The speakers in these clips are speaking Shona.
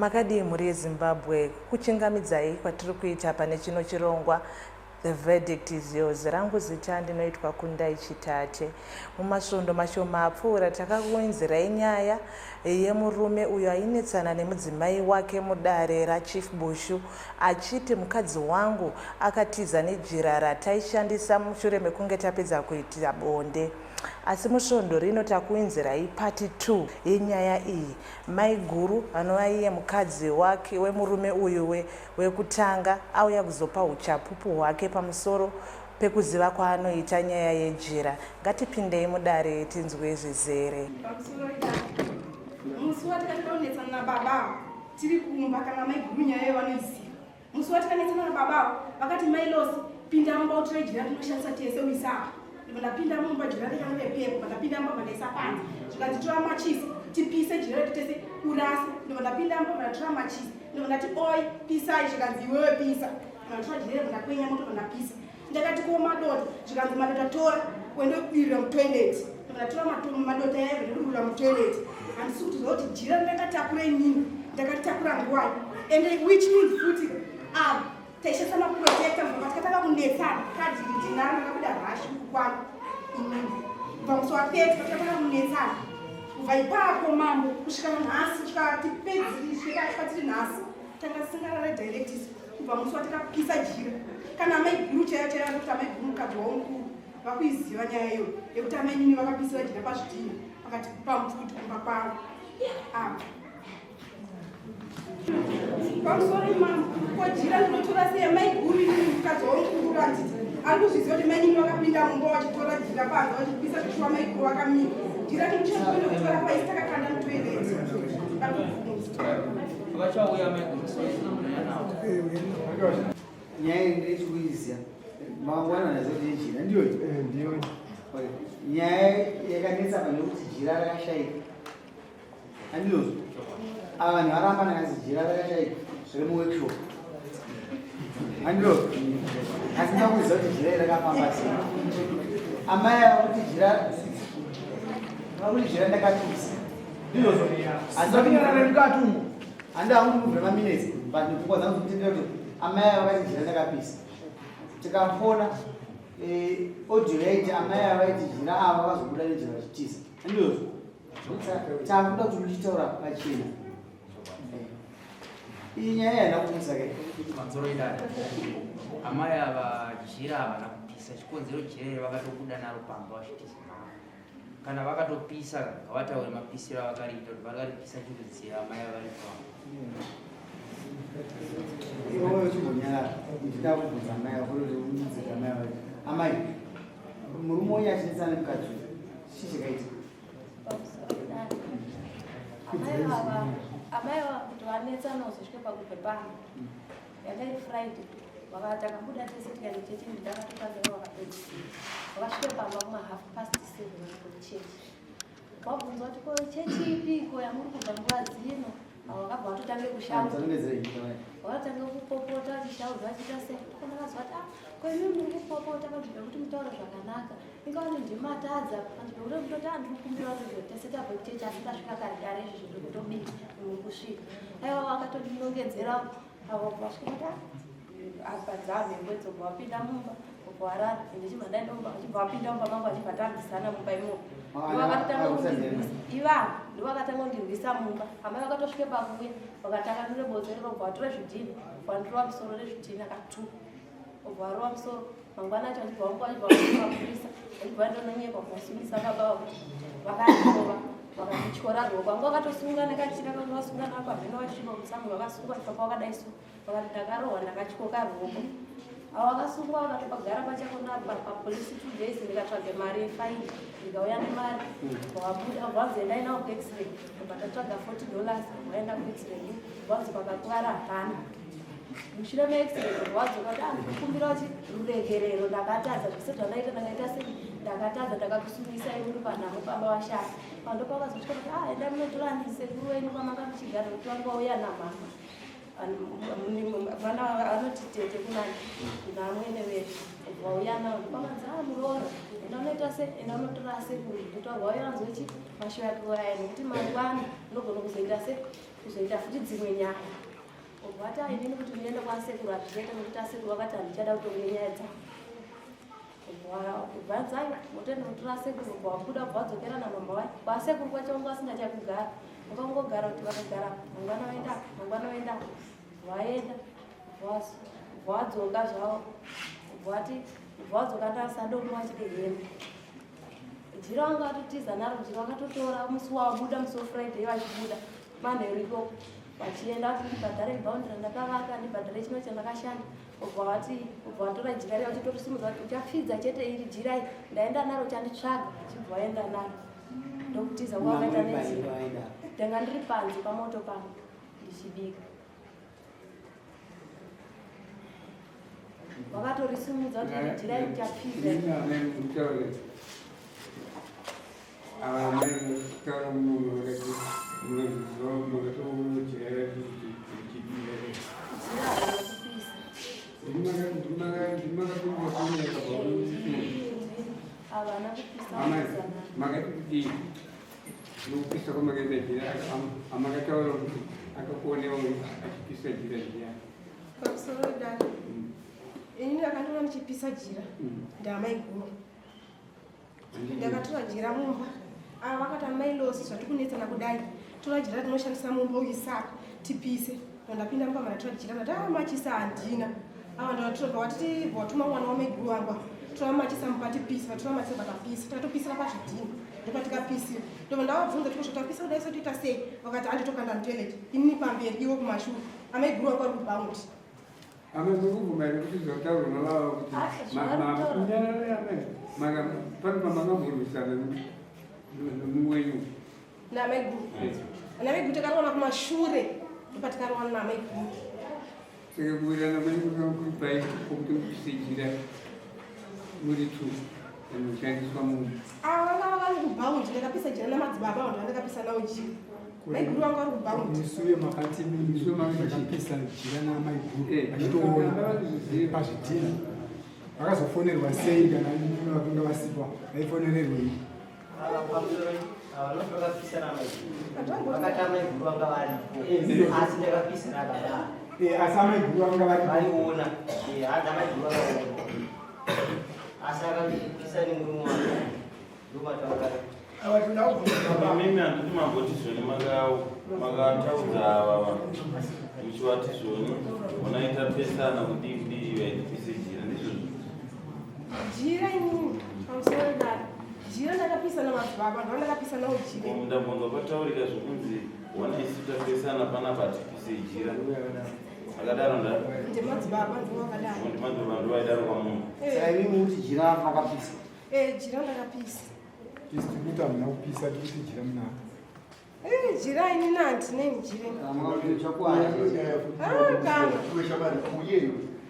Makadii mhuri yeZimbabwe, kukuchingamidzai kwatiri kuita pane chino chirongwa The verdict is yours. Rangu zita ndinoitwa Kundai Chitate. Mumasvondo mashoma apfuura takakuunzirai nyaya yemurume uyo ainetsana nemudzimai wake mudare raChief Bushu achiti mukadzi wangu akatiza nejira rataishandisa mushure mekunge tapedza kuita bonde. Asi musvondo rino takuunzirai part 2 yenyaya iyi. Maiguru vanova iye mukadzi wake wemurume uyu wekutanga auya kuzopa huchapupu hwake pamusoro pekuziva kwaanoita nyaya yejira. Ngatipindei mudare tinzwe zvizere. Pamusoro idare. Musi watikatanga kunetsana nababa tiri kumba kana maiguru nyaya iyo vanoiziva. Musi watikanetsana nababa vakati mai Losi pinda mumba utore jira tinoshandisa tese uisa apa. Ndibva ndapinda mumba jira rakanga repepo ndapinda mumba ndaisa panze. Zvikanzi tora machisi tipise jira redu tese urase. Ndibva ndapinda mumba ndatora machisi. Ndibva ndati oi pisai zvikanzi iwewe pisa. Ndatora jira ndakwenya moto ndapisa. Ndakati ko madota zvikanzi madota tora uende kudirira mutoilet. Ndatora madota yaive ndodurura mutoilet. Handisi kuti zvakuti jira ndakatakura inini ndakatakura nguwai and which means futi ah, taishandisa maprotector mva tikatanga kunetsana kadhi ndinaro ndakabuda rashi kukwana inini kubva musi wa 30 patikatanga kunetsana kubva ipapo mambo kusvika nhasi kusvika tipedzisvika patiri nhasi tanga tisingarare directis kubva musi watakapisa jira kana amai guru chaiyo chaiyo anokuti amai guru mukadzi wavo mukuru vakuiziva nyaya iyoyo yekuti amai nini vakapisira jira pazvidhina pakati pamupfuti kumba kwavo apa pamusoro imambo ko jira ndinotora sei amai guru inini mukadzi wavo mukuru anditi ari kuzviziva kuti mainini vakapinda mumba vachitora jira panze vachipisa zvishuwa maiguru vakamira jira tinochekuenda kutora paisi takakanda mutoireti Vachauya maiguru nyaya iyi ndechikuiziya mangwana nazoti yejira ndiyo ndiyo nyaya yakanetsa pa nekuti jira rakashaika andinozvo ava vanhu varamba nakanzi jira rakashaika zviri muworkshop andinozvo asi ndakuziva kuti jira iri rakafamba sei amai ava kuti jira vakuti jira ndakatusa ndizvozvo asi Vakunyarara mukati umo. Handi hangu ndikubvira maminutes but pfungwa dzangu dzikutendera kuti amai ava vakati jira ndakapisa. Tikafona eh, audio yaiti amai ava vaiti jira ava vazobuda nejira vachitiza. Handizvozvo? Takuda kuti muchitaura pachena. Eh. Iyi nyaya haina kumutsa ke. Manzoro idare. Amai ava jira havana kupisa chikonzero jira iri vakatobuda naro pamba vachitiza. Kana vakatopisa ngavataure mapisiro avakariita kuti vakaripisa chirudzii amai avari pamba. Iwewe uchimbonyarara ndida kubvunza amai avo kuti unzira amai avo. Amai, murume wenyu achinetsana nemukadzi uyu chii chakaitika? Amai ava amai ava kuti vanetsana uzosvike pakubve pano yanga iri Friday vakati takabuda tese tikaenda chechi ndakatotanga vakapedzisira vakasvika pamba kuma half past seven kuchechi wabvunzwa kuti ko chechi ipiko yamuri kubva nguva dzino avo vakabva vatotange kushauta vakatanga kupopota vachishaudza vachiita sei ndakazwa kuti ah ko imi muri kupopota panzvimbo yekuti mutaure zvakanaka ingawane ndimatadza panzvimbo yekuti mutoti ah ndiri kukumbira kuti tese tabva kuchechi asi ndasvika kare kare izvi zviri kutobika muri kusvika aiwa vakatondinongedzera avo vasvika kuti ah apa dzamhembo idzo wapinda mumba warara ende chibva ndaenda mumba achibva apinda mumba mangu achibva tarwisana mumba imomo ndovakatanga kundirwisa ivavo ndovakatanga kundirwisa mumba amai vakatosvike pakuuya vakatanga ndure botso iro vobva vatora zvidhina vandirova musoro nezvidhina katu vobva varova musoro mangwana acho achibva vamuka achibva vamapurisa achibva ndononyepa vasungisa baba vakuti vakandirova vakandityora ruoko vanga vakatosunga nekachira kanga vasunga nako hameno vasviba kutsamwe vakasungwa ipapa vakadai so vakati ndakarohwa ndakatyoka ruoko avo vakasungwa vakatopagara pachakona papolisi 2 days ndikatsvaga mari yefaini ndikauya nemari vabuda vanzi endai nawo kuX-ray ndobva tatsvaga 40 dollars vaenda kuX-ray vanzi pakakuvara hapana mushure meX-ray wadzoka kuti ah ndikukumbira kuti ruregerero ndakatadza zvese zvandaita ndakaita sei ndakatadza ndakakusungisai muri panhamo baba washaya pando pakazosvika kuti ah endai munotora sekuru wenyu kwamanga muchigara kuti vanga vauya namama mwana anoti tete kunani kuna amwene vedu vauya navo pakanzi ah muroora enda unoita se enda unotora sekuru kuti wauya wanzwechi mashoko aya nekuti mangwana unogona kuzoita se Kuzoita futi dzimwe nyaya. Obva ati ah, inini kuti ndiende kwasekuru hazvichaita nekuti asekuru vakati handichada kutonge nyaya dzangu. Obva anzi aiwa motoenda kutora asekuru obva wabuda obva wadzokera namama vaye. Kwasekuru kwacho vanga vasingachakugara. Vakangogara kuti vakagara mangwana vaenda mangwana vaenda vaenda wadzoka zvavo vati wadzoka ndasadombo vachide hembe jira vanga vatotiza naro jira vakatotora musi wabuda musi wefriday vachibuda manheru ikoko vachienda vati ndibhadhare bhaundi randakavaka ndibhadhare chino chandakashanda ubva vati ubva vatora jira riya vachitorisimudza vati uchapfidza chete iri jira iri ndaenda naro uchanditsvaga chibva vaenda naro ndokutiza kwavakaita nejira ndanga ndiri panze pamoto pangu ndichibika Vakatorisimudza kuti rijirai muchapfidza. Ava mai kutaura munhu vakati munozviziva makatomuchera richidira. Havana kupisa. Amai makati kudii? Nokupisa kwamakaita jira amakataura kuti akakuonewa achipisa jira zviya. Pamusoro wedare. Ini ndakandiona ndichipisa jira. Ndamaiguru. Ndakatora jira mumba. Ava vakati amai Losi zvatikunetsana kudai. Tora jira tinoshandisa mumba uisaka tipise. Ndapinda mumba mandatora jira ndati ah machisa handina. Ava ndavatora watiti watuma mwana wamaiguru wangu. Tora machisa mumba tipise. Vatora machisa vakapisa. Takatopisira pazvidhina. Ndopatikapisira. Ndobva ndavabvunza tiko zvatapisa kudai so toita sei? Vakati hande tokanda mutoilet. Inini pamberi iwo kumashure. Amaiguru wangu ari kubaundi. Amai mukubvuma here kuti zvataurwa navava kuti nyarara amai pane pamakamborwisana nemumwe wenyu naamaiguru namaiguru takarowana kumashure ndopatikarowana naamaiguru saka kuwirirana kwenyu kwakanga kuri pai kwokuti mupise jira muri two rinoshandiswa mumwe ava vanga vari kubhaundi ndakapisa jira namadzibaba vanhu vandakapisa nawo jira maiguru vangu vari kubhaundi Musuwe makati Musuwe makati makapisa jira namaiguru Eh, vachitoona vazviziva. pazvidhina vakazofonerwa sei kana vakanga vasipo vaifonererwei Pamusoro vanoti vakapisa namaiguru vakati amaiguru vanga varipo asi ndakapisa nababa Eh, asi amaiguru vanga varipo vaiona hanzi amaiguru vakaona asi akandipisa nemurume wake ndomataura. Mimi handiti mamboti zvoni makataudza ava vanhu muchivati zvoni unaita pesana kudii kudii vaitipise jira ndizvozvo Jira inini pamusoro dare jira ndakapisa namadzibaba ndo ndakapisa nawo jira. Ndambonzwa pataurika zvokunzi wana isu tapesana panapa hatipise jira akadaro nda Ndemadzibaba ndo vakadaro. Ndimadzibaba ndo vaidaro kwamunhu. Saka imimi muti jira makapisa? Eh, jira ndakapisa. Isu tiri kuti hamuna kupisa, tiri kuti jira munaro. Eh, jira inini handineni jira.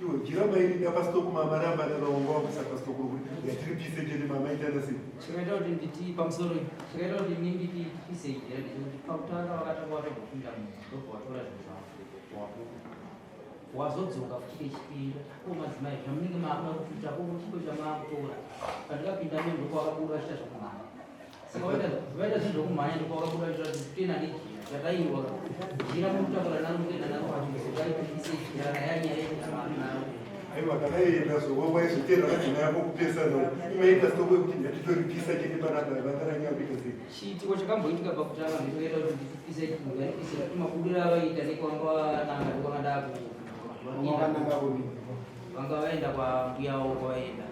Iwe jira mairida pasitoku mamaramba navaongo vakuisa pasitoku rokuti yatiripise chete mamaitana sei? Chakaita kuti nditi pamusoro, chakaita kuti ini nditi tipise jira ndechekuti pakutanga vakatanga vatogopinda munhu ndobva watora zvinhu zvavo wabuda wazodzoka futi kechipiri ko madzimai zvamunenge maakuda kuita ko chiko chamaakutora pandikapinda mene ndokwakabuda vachiita zvokumhanya saka vaita zvinhu zvokumhanya ndokwakabuda vachiita kuti toenda nejira chataiwa jira mukutakura naro mukuenda naro pazvimbo jira rayanyaya yekuti naro. Aiwa, kana ienda zvowa waizotera madzimai ako kupesana imaita stoko yekuti ndatitoripisa chete panapa vangaranyaya kuita sei? Chiitiko chakamboitika pakutanga ndinoita kuti ndipise ndipise kuti mabudiro avaita nekwanga vananga ndokwanga Wakananga kudii? Vanga vaenda kwambuya wavo kwavaenda.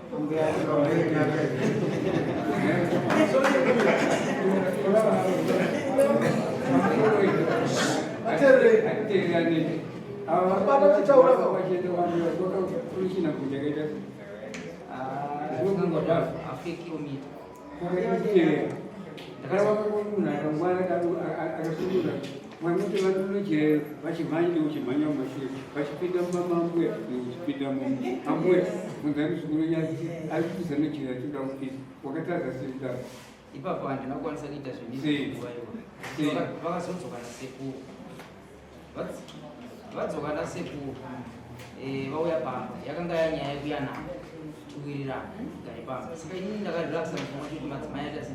Afe kilomita. Munhu akangwara akasungura vanoti vanonochera vachimhanya neuchimhanya mumashure vachipinda mumamambuya neuchipinda mumambuya munzani zvikuru nyazi ari kupisa nechira achida kupisa wakatadza sei kudaro? Ipapo handina kukwanisa kuita Sei? zvenguva iyoyo. Sei? Vakazodzoka nasekuru. Vadzoka nasekuru vauya pamba yakanga yanyaya yekuyanana tiwirirana tigare pamba. Saka inini ndakarelaxa mufunga kuti madzimai aita se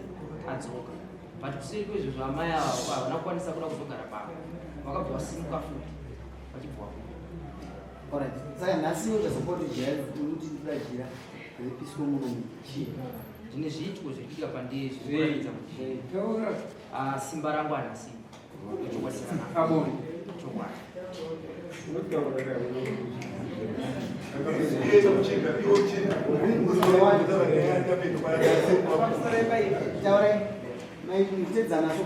adzoka, but kuseri kwezvozvo amai ava havana kukwanisa kuda kuzogara pamba. Vakabva vasimuka futi vachibva vabuda. Alright. Saka nhasi uchazopota jira kuti ndikuda jira ripiswe murume chii? Ndine zviitiko zviri kuitika pandiri zviri kuratidza kuti ah, simba rangu harina simba. Chokwadi chakanaka. Abone. Chokwadi. Taurai. Mai mutedzana so.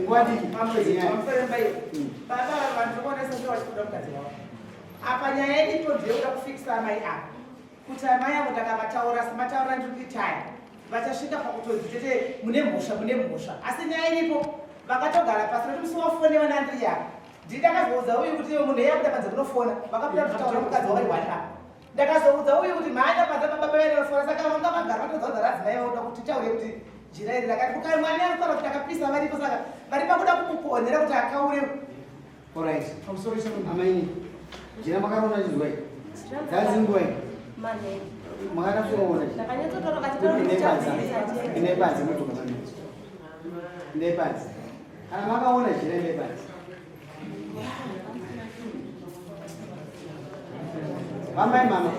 Nguva diki. Baba vanhu vanoona senge vachikuda mukadzi wavo. Apa nyaya yedu ito ndeyekuda kufikisa amai ava kuti amai avo ndakavataura semataura ndiri kuitaya vachasvika pakutonzi tete mune mhosva mune mhosva asi nyaya iripo vakatogara pasi vati musi wafonewa naandriya ndii ndakazoudza uyu kuti munhu iye akuda panze kunofona vakabuda kutaura mukadzi wavari one apa ndakazoudza uyu kuti mhanya panze baba vainofona saka vanga vagara vatoudza radzimai vauda kuti titaure kuti jira iri rakati kukai mwana arikutaura kuti akapisa varipo saka vari pakuda kumuponera kuti akaure. Alright. Amaini. Jira makarona chizwai. Dzazi nguva iyi. Manheru. Makanyatsoona. Ndakanyatsotaura vachitaura kuti tichapisa. Ine panze motoka mani. Ine panze. Kana makaona jira ine panze. Vamai mama.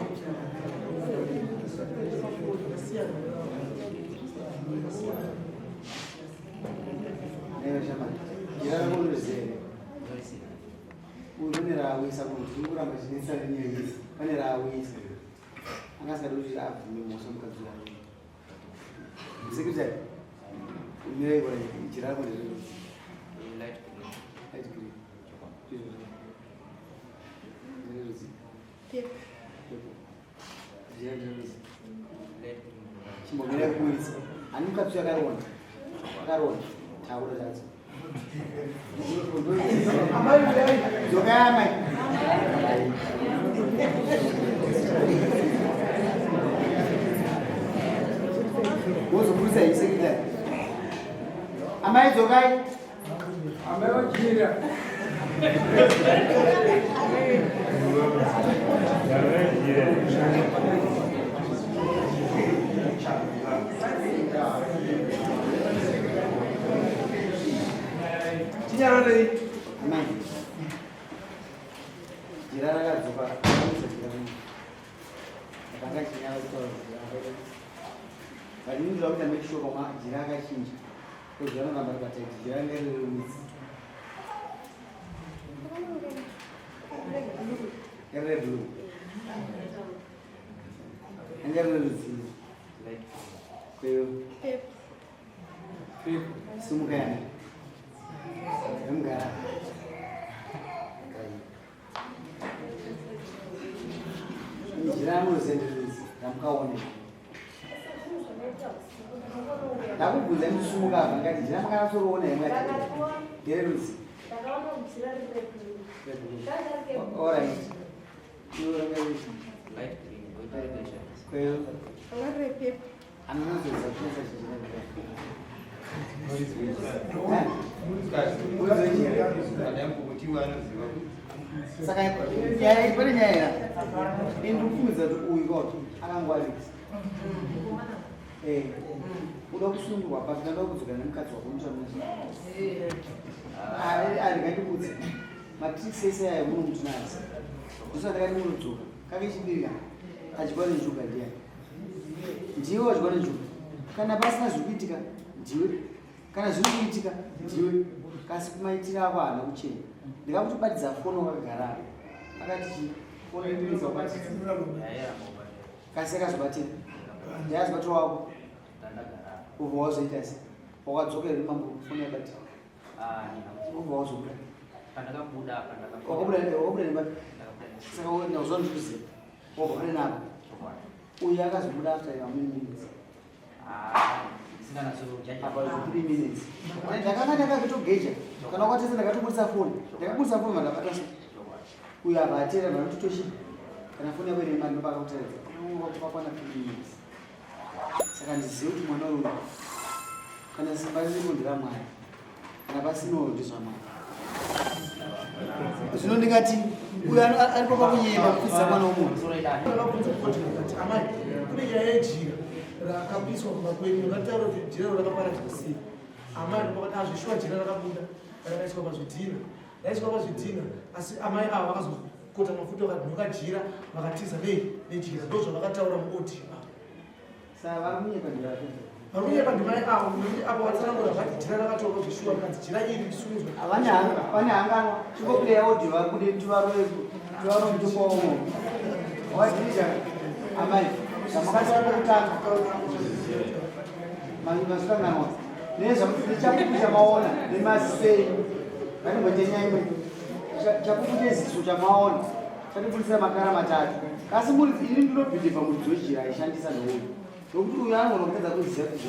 Jira rako unoziva. Uyu pane raawisa munhu tiri kuramba chinetsa nenyaya idzi. Pane raawisa. Anga asingadi kuti abvume mhosva mukadzi wake. Secretary. Mirai kwa jira rako ndererudzi. Light green. Light green. Ndererudzi. Purple. Jira ndererudzi. Light green. Chimbomira kuburitsa. Ani mukadzi uyu akaronda. Akaronda. Taura chadzo. Dzokai amai. Wozoburitsa iyi secretary. Amai dzokai. Amai vajira. Chinyararei. Amai. Jira rakadzoka. Rakadzoka jira rino. Akanga chinyara kutaura kuti jira rakaita. But ini ndinoda kuita make sure pamwe jira akachinja. Because jira rinoramba rakataita. Jira ringe riri rudzi. Riri reblue. Ringe riri rudzi. Kweyo. Simuka yana. Mugara. Jira rinozenderudzi ramukaone. Ndakubvunza ndisumuka apa ngati jira makanatsoriona here ngati ndererudzi. Ndakaona jira riri reblue. Alright. Iwe ranga riri Light green. Kweyo. Ranga riri purple. Anonatsoziva kushandisa jira Saka nyaya pane nyaya ira. Ini ndikufungidza kuti uyu kwacho akangwarisa. Eh. Uda kusungurwa pasi kana kudzoka nemukadzi wako unotaura. Ah, ndikandikudze. Matricks ese ayo muno mutinasi. Ndosaka ndakati munodzoka. Kake chibirika. Achikwa nenjuga ndiani? Ndiwe wachikwa nenjuga. Kana pasina zviri kuitika ndiwe. Kana zviri kuitika ndiwe. Kasi kumaitiro ako haana kuchena. Ndikakutobatidza foni wakagara. Akati chii? Foni ndinoidza kubatidza. Kasi akazobatira. Ndiazobatira wako. Ubva wazoita sei? Wakadzoka here mambo foni yabatira? Ubva wazobuda. Pandakabuda apa ndakabuda. Wakabuda wakabuda nemba. Saka unoziva ndikuziva. Wakabuda nako. Uyu akazobuda after how many minutes? About 3 minutes. Ndakanga ndakatogeja. Kana wakatesa ndakatobudisa foni. Ndakabudisa foni mandabata so. Uyu apa atera vanoti kana foni yako ine mari ndopaka kutaridza. Wakwana 3 minutes. Saka ndizive kuti mwana uyu kana simba riripo nderaMwari. Kana pasinawo ndezvaMwari. Zvino ndingati uyu aripo pakunyeba kupfidza mwana womunhu. Ndakabvunza koti ndikati amai kune nyaya yejira rakapiswa kumba kwenyu vakataura kuti jira rakaparadzwa sei. Amai ndopakati azvishuwa jira rakabuda rakaiswa pazvidhina. Raiswa pazvidhina asi amai ava vakazokota mafuta vakadhoka jira vakatiza nei nejira ndozvavakataura muaudio ava. Saka vari kunyepa ndivati. Vari kunyepa ndimai avo nekuti apo vatsanangura zvati jira rakatorwa zveshuwa rikanzi jira iri risunzwe. Vane hanganwa chingoplay audio vari kude tivarove tivarove mutupo wavo. Wadhirija amai zvamakataura pekutanga mazvikanganwa nechapupu chamaona nemaziso enyu ngatimboite nyaya imwe chapupu cheziso chamaona chatibudisira makara matatu kasi muridzi ini ndinobhilivha muridzi wejira aishandisa nouyu nokuti uyu anogona kutadza kuziva kuti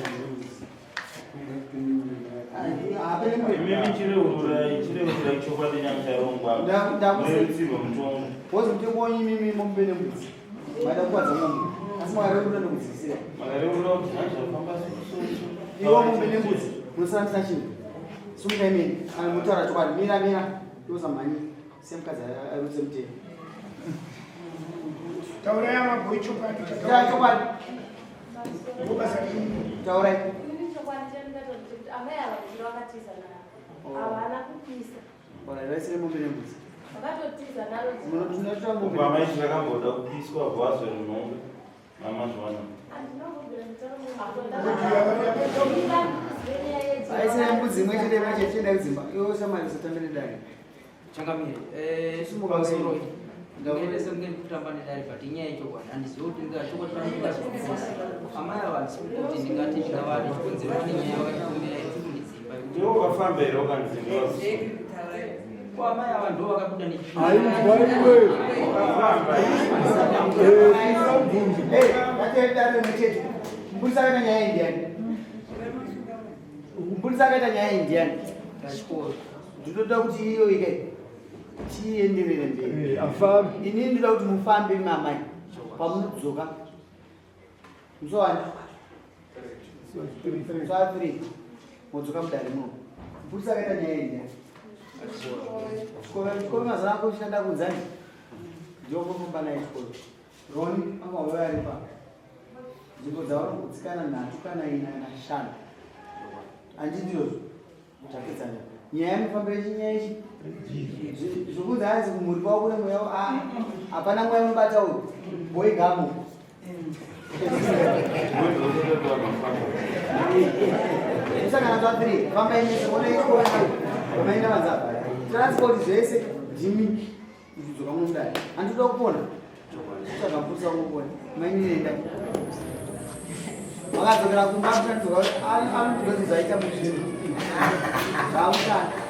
Imimi chireurai chireurai chokwadi nyamucharongwa murerutsirwe mutongo. Wozi mutengo wenyu imimi mombe nembudzi. Maida kukwadza mombe. Asi makareurura nekudzikisira. Makareurura kuti zvazvafamba so. Iwo mombe nembudzi munosara musina chinhu. Sumukai mene. Kana mutaura chokwadi mira mira. Ndosamhanyira. Semukadzi arutse mutemo. Taurai amabhoi chokwadi. Taurai chokwadi. Taurai. Amai ava jira vakatiza naro. Havana kupisa. Ora vaisire mombe nembudzi. Vakatotiza naro. Munotora mombe. Amai zvakamboda kupiswa bvazo rinonga. Mama zvawana. Vaisire mbudzi imwe chete imwe chete chienda kudzimba. Iwe shamwari usatambe nedare. Changamire, eh, pamusoro ndingaite sekunge ndikutamba nedare but inyaya yechokwadi handizivi kuti ndinga chokwadi panondingazokupisa amai ava handisi kuti ndingati ndingavade chikonzero chine nyaya vakatikumbira iri kundidzimba Ndiwo wakafamba here ukanzimba? Ko amai ava ndo vakabuda nechiadare mutete mupurisa akaita nyaya iyi ndiani mupurisa akaita nyaya iyi ndiani ndinoda kuti iyo ike tienderere mberi inini ndinoda kuti mufambe mamai pamunodzoka musowani musowa 3 modzoka mudare muno mupurisa akaita nyaya iyi ndiani chikoro mazuva ako chitanda kunzani ndokofamba naye chikoro roni anga wauya ari pa nzvimbo dzavanogutsikana nhatu kana ina kana shanu handindiyozvo Tapedzana. Nyaya yemufambiro chinyaya ichi. Zvokunzi hanzi kumhuri kwavo kune mweya ah hapana mweya unobata uyu. Boy gamu. Musangana pa 3 famba imese ona ikona. Maenda manzapa. Transport zvese ndimi kudzoka muno mudare. Handitoda kupona. Tsvaga mupurisa unopona. Mainini enda. Vakadzokera kumba kutandidzoka anotoda kuti zvaita muzvinhu. Zvakushanda.